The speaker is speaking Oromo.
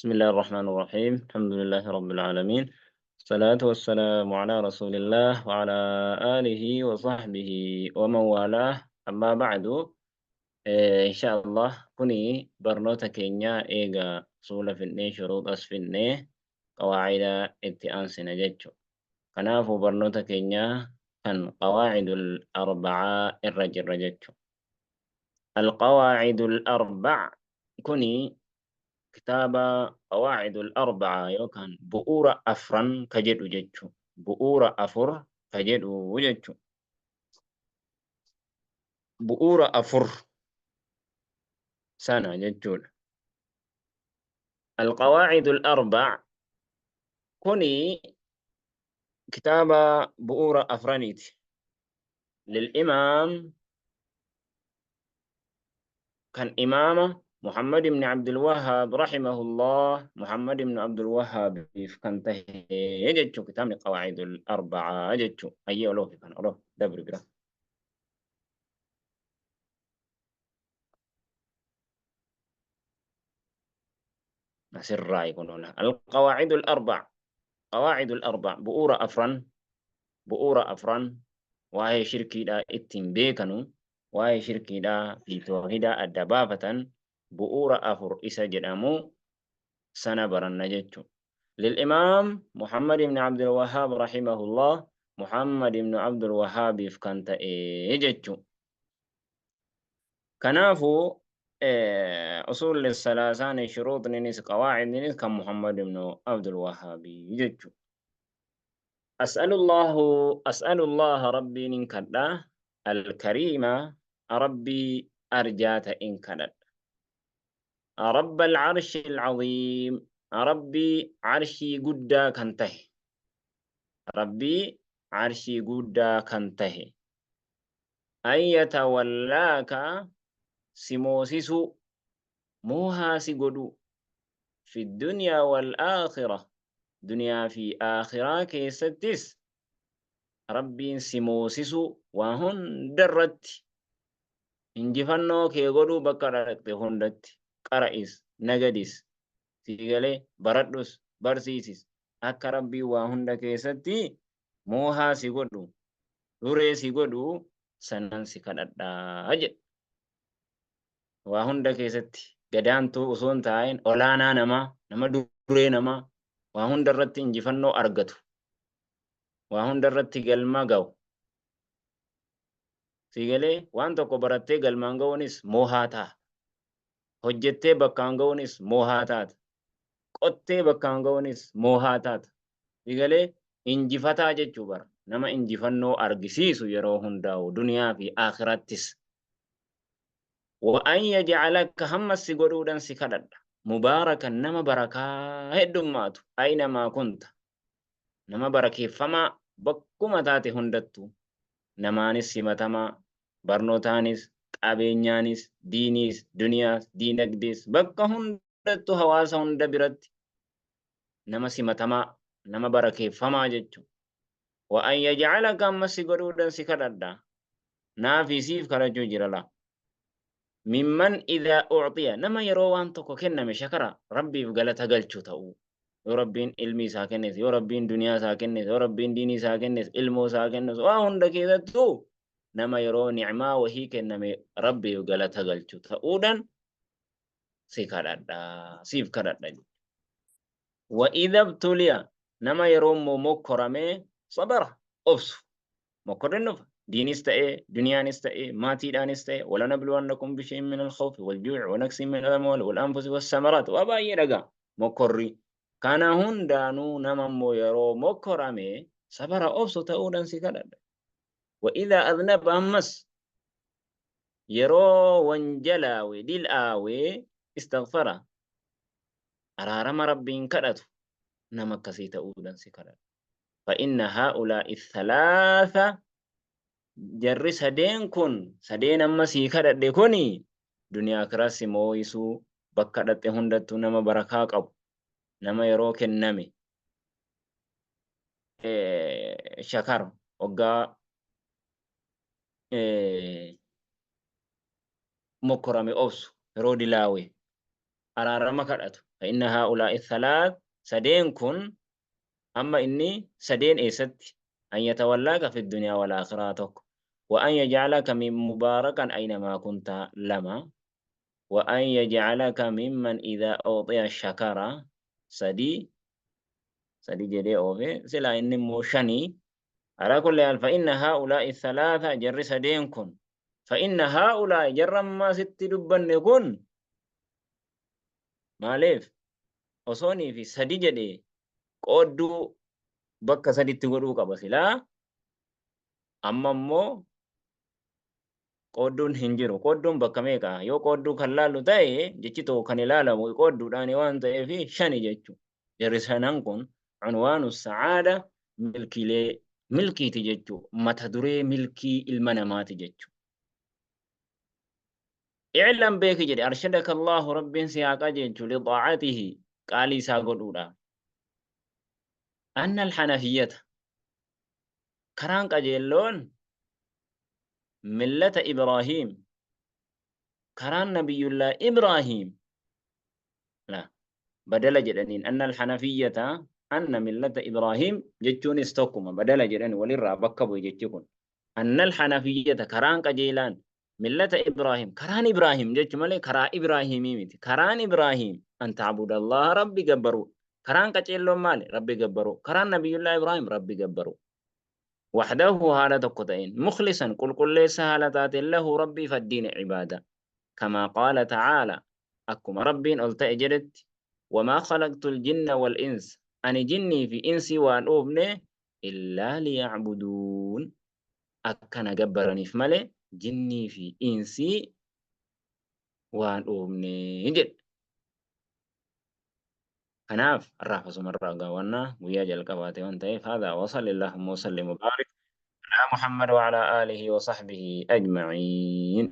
بسم الله الرحمن الرحيم. الحمد لله رب العالمين. الصلاة والسلام على رسول الله وعلى آله وصحبه ومن والاه. أما بعد، إن شاء الله كني برنوتا كينيا إيغا سولة فيني شروط أسفني قواعد اتئان سنججو. كنافو برنوتا كينيا كان قواعد الأربعة الرجل رججو. القواعد الأربع كني كتاب قواعد الأربعة يوكان بؤورة أفرن كجدو ججو. بؤورة أفر كجدو ججو. بؤورة أفر سنة ججول. القواعد الأربع كني كتاب بؤورة أفرانيت للإمام كان إمامة محمد بن عبد الوهاب رحمه الله. محمد بن عبد الوهاب كان تهي كتاب القواعد الأربعة جتشو أي ألوه كان ألوه دبر بلا سر رأي يكون القواعد الأربع. قواعد الأربع بؤورة أفرن، بؤورة أفرن وهي شركي دا اتن بيكنو وهي شركي دا في توحيدا الدبابة بؤورة أفر إسا جدامو سنة برن جتشو. للإمام محمد بن عبد الوهاب رحمه الله. محمد بن عبد الوهاب فكانت إيه جتشو. كنافو أصول الثلاثان شروط نيس قواعد نيس كان محمد بن عبد الوهاب جتشو. أسأل الله، أسأل الله ربي نكدا الكريم ربي أرجات إن كدت رب العرش العظيم ربي عرشي قدا كنته ربي عرشي قدا كنته أن يتولاك سموسيسو موها سيقدو في الدنيا والآخرة دنيا في آخرة كيستس ربي سموسيسو وهن درت إنجفنو كيقدو بكرة هندت قرئس نجدس سيغلي بردس برسيسس أكا ربي وهن كيستي موها سيقدو duree si godhu sanan si kadhadhaa jedhe. Waa hunda keessatti gadaantuu osoo hin taa'in olaanaa namaa, nama duree namaa, waa hunda irratti injifannoo argatu, waa hunda irratti galma ga'u. Siigalee waan tokko barattee galmaan ga'uunis moohaa ta'a. Hojjettee bakkaan ga'uunis moohaa taata. Qottee bakkaan ga'uunis moohaa taata. Siigalee injifataa jechuu bara. Nama injifannoo argisiisu yeroo hundaa'u duniyaa fi akhirattis. Wa an yaj'alaka hamma si godhuudhaan si kadhadha. Mubaarakan nama barakaa heddummaatu. Aynamaa kunta. Nama barakeeffamaa bakkuma taate hundattu. Namaanis simatamaa, barnootaanis, qabeenyaanis, diiniis, duniyaas, diinagdees bakka hundattu hawaasa hunda biratti nama simatamaa, nama barakeeffamaa jechuudha. Wa an yaj'alaka amma si godhuudhaan si kadhadha. Naafi siif kadhachuu jira laa. Mimman idhaa u'tiya nama yeroo waan tokko kenname shakara rabbiif galata galchu ta'uu. Yoo rabbiin ilmi isaa kennes, yoo rabbiin duniyaa isaa kennes, yoo rabbiin diinii isaa kennes, ilmoo isaa kennes, waa hunda keessattuu nama yeroo ni'maa wahii kenname rabbiif galata galchu ta'uudhaan si kadhadha, siif kadhadha. Wa idha ibtuliya nama yeroo immoo mokkoramee sabara obsu. Mokkorri dhufa. Diinis ta'ee, duniyaanis ta'ee, maatiidhaanis ta'ee, wala nabluwannakum bishay'in min al-khawfi wal-juu'i wa naqsin min al-amwaali wal-anfusi was-samaraat. Waa baay'ee dhagaa mokkorri. Kana hundaanuu nama immoo yeroo mokkorame sabara obsu ta'uudhaan si kadhadha. Wa idhaa adnaba ammas yeroo wanjalaawe dil'aawe istaghfara araarama rabbiin kadhatu nama akkasii ta'uudhaan si kadhadha. Fa inna haa'ulaa'i thalaatha jarri sadeen kun sadeen amma sii kadhadhe kuni duniyaa akhiraa si moo'isuu bakka dhaqxe hundattuu nama barakaa qabu nama yeroo kenname shakar waggaa mokkorame obsu yeroo dilaawe araarama kadhatu Fa'inna haa'ulaa'i thalaat sadeen kun amma inni sadeen eessatti an yatawallaaka fi dunyaa wal aakhiraa tokko wa an yaj'alaka min mubaarakan aynamaa kunta lama wa an yaj'alaka mimman idhaa u'xiya shakara sadii sadi jedhee oofe silaa inni immoo shanii alaa kulli haal fa'inna haa'ulaa'i thalaatha jarri sadeen kun fa'inna haa'ulaa'i jarra ammaa sitti dubbanne kun maaliif osoonii fi sadi jedhee qoodduu bakka saditti godhuu qaba silaa amma immoo qoodduun hin jiru. Qoodduun bakka meeqa? Yoo qoodduu kan laallu ta'e jechi tokko kan ilaalamu qoodduudhaan waan ta'eef shani jechuudha. Jarri shanan kun cunwaanu sa'aada milkiilee milkiiti jechuudha. Mata duree milkii ilma namaati jechuudha. I'lam beeki jedhe arshadaka Allahu rabbiin si haa qajeelchu li xaa'atihi qaalii isaa godhuudha. Anna alhanafiyyata karaan qajeelloon millata Ibraahiim karaan nabiyyullaa Ibraahiim la badala jedhaniin anna alhanafiyyata anna millata Ibraahiim jechuunis tokkuma badala jedhan walirraa bakka bu'e jechi kun anna alhanafiyyata karaan qajeelaan millata Ibraahiim karaan Ibraahiim jechu malee karaa Ibraahiimii miti karaan Ibraahiim an ta'budallaha rabbi gabbaruu karaan qaceelloon maali rabbi gabbaruu karaan nabiyyullaa Ibraahiim rabbi gabbaruu wahdahu haala tokko ta'een mukhlisan qulqulleessa haala taateen lahu rabbiif addiina ibaada kamaa qaala ta'aala akkuma rabbiin ol ta'e jedhetti wamaa khalaqtul jinna wal insa ani jinnii fi insii waan uumne illaa liya'buduun akka na gabbaraniif malee jinnii fi insii waan uumne jedhe. Kanaaf har'aaf asumarraa gaawwannaa guyyaa jalqabaate waan ta'eef haadha wasallillahumma wasallim wa baarik alaa Muhammad wa alaa aalihi wa sahbihi ajma'iin.